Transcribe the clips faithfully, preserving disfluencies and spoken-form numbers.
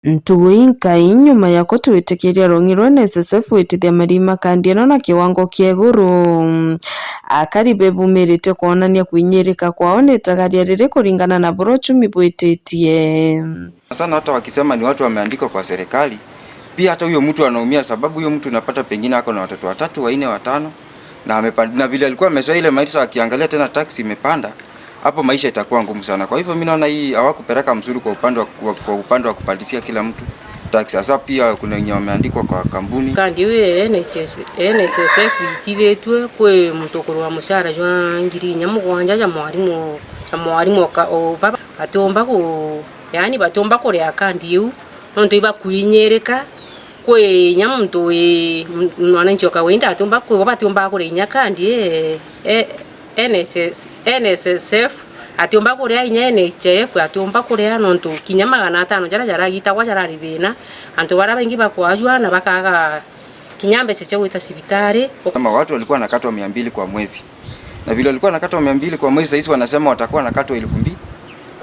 Ntugu inkai nyuma ya kutwitikiria rung'i rwa N S S F gwitithia marima kandi ino na kiwango kia iguru, akari bebumirite kwonania kwinyirika kwao ni itagaria riri kuringana na buria uchumi bwititie. Sana hata wakisema ni watu wameandikwa kwa serikali, pia hata huyo mtu anaumia, sababu huyo mtu unapata pengine ako na watoto watatu, wanne, watano, na amepa-, na vile alikuwa amezoea ile maisha, akiangalia tena tax imepanda, hapo maisha itakuwa ngumu sana. Kwa hivyo mimi naona hii hawakupeleka mzuri kwa upande wa, wa, kwa upande wa kupandishia kila mtu tax. Sasa pia kuna wenye wameandikwa kwa kampuni. Kandi iu ya N H S, N S S F itithitue kwi muntu ukurwa mucara jwa ngiri inya mugwanja ja mwarimu, ja mwarimu oka, o baba, batiumba ku, yaani batiumba kuria kandi iu, nontu ibakuinyirika. Kwi inya muntu wi, m-, mwananchi o kawaida atiumba, kwi bo batiumbaga kuria inya kandi e, e, N S S, N S S F, atiumba kuria inya N H I F, atiumba kuria nontu kinya magana atano jaria jaragitagwa jarari thina, antu baria baingi bakwajua na bakaga kinya mbeca cia gwita cibitari. Kama watu walikuwa wanakatwa mia mbili kwa mwezi. Na vile walikuwa wanakatwa mia mbili kwa mwezi, sahizi wanasema watakuwa wanakatwa elfu mbili.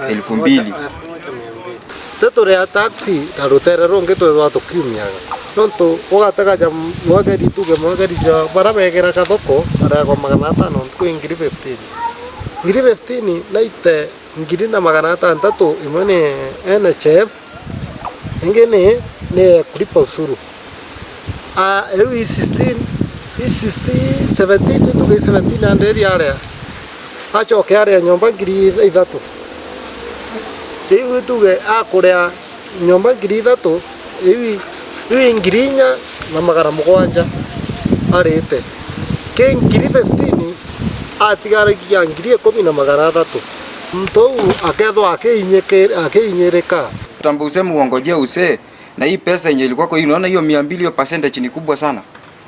Elfu mbili. Elfu moja, elfu moja mia mbili. Tituria taxi na rutere rungi twithwa tukiumiaga. Nontu ugatega ja mwageri, tuge mwageri ja bara begeraga thoko, bareagwa magana atano ntuku i ngiri fifteen. Ngiri fifteen naite ngiri na magana atantatu, imwe ni N H I F, ingi ni, ni ya kulipa ushuru. Ah, iu i sixteen, i sixteen, seventeen, tuge i seventeen hundred aria. Acoke aria nyomba ngiri ithatu. Iu tuge akuria nyomba ngiri ithatu, iu i, iu i ngiri inya na magana mugwanja arite. Ki ngiri fifteen, atigaragia ngiri ikumi na magana athatu. Muntu uu akethwa akiinyiki-, akiinyirika. Kitambo useme uongojee usee, na hii pesa yenye ilikuwa kwa hii, unaona hiyo mia mbili, hiyo percentage ni kubwa sana,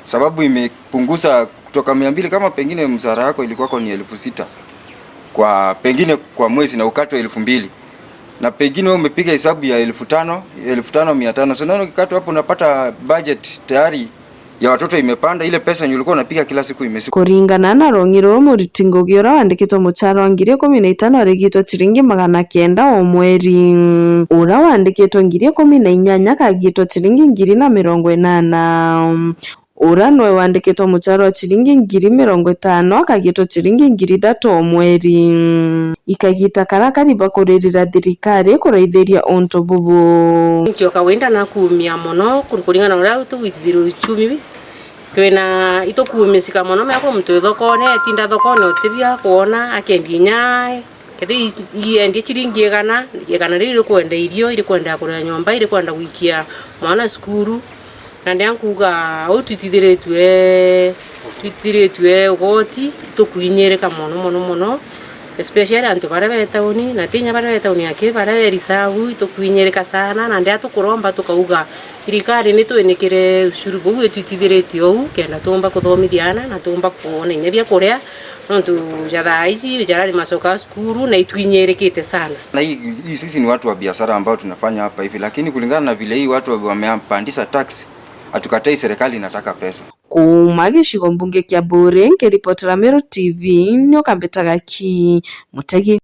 sababu imepunguza kutoka mia mbili, kama pengine mshahara yako ilikuwa kwa ni elfu sita kwa, pengine kwa mwezi, na ukatwe elfu mbili, na pengine wewe umepiga hesabu ya elfu tano, elfu tano mia tano. So unaona ukikatwa hapo unapata budget tayari ya watoto imepanda, ile pesa yenye ulikuwa unapiga kila siku imeshuka. Kuringana na rung'i ruu, muriti ngugi uria wandikitwe muchara wa ngiri ikumi na itano arigitwe chiringi magana kenda o mweri. Uria wandikitwe ngiri ikumi na inyanya akagitwa chiringi ngiri na mirongo inana. Uria nwe wandikitwe muchara wa chiringi ngiri mirongo itano akagitwa chiringi ngiri ithatu o mweri. Ikagita karia kari bakuririra thirikari kuraithiria untu bubu. Ncio kawaida na kuumia mono, ku-, kuringana na uria tugwitithirwe uchumi, twina, itukuumisika mono, mea kwa muntu wi thokone, etinda thokone utibia kwona, akendia inya, kethira i-, iendia chiringi igana, igana riu irikwenda irio, irikwenda kuria nyomba, irikwenda gwikia mwana cukuru. Na ndia nkuuga uu twitithiritue, twitithiritue ugoti, itukuinyirika mono, mono, mono, especially antu baria be tauni, na ti inya baria be tauni aki, baria be risagu, itukuinyirika sana, na ndia tukuromba tukauga thirikari nitwinikire ushuru buu itwitithiritue uu, kenda tuumba kuthomithia aana, na tuumba kwona inya bia kuria, nontu ja thaa iji jarari macoka cukuru na itwinyirikite sana. Na hii, hii sisi ni watu wa biashara ambao tunafanya hapa hivi, lakini kulingana na vile hii watu wamepandisha tax, hatukatai, serikali inataka pesa. Kuuma gicigo mbunge kia Buuri, nkiripotera Meru T V, nioka mbitaga ki Mutegi.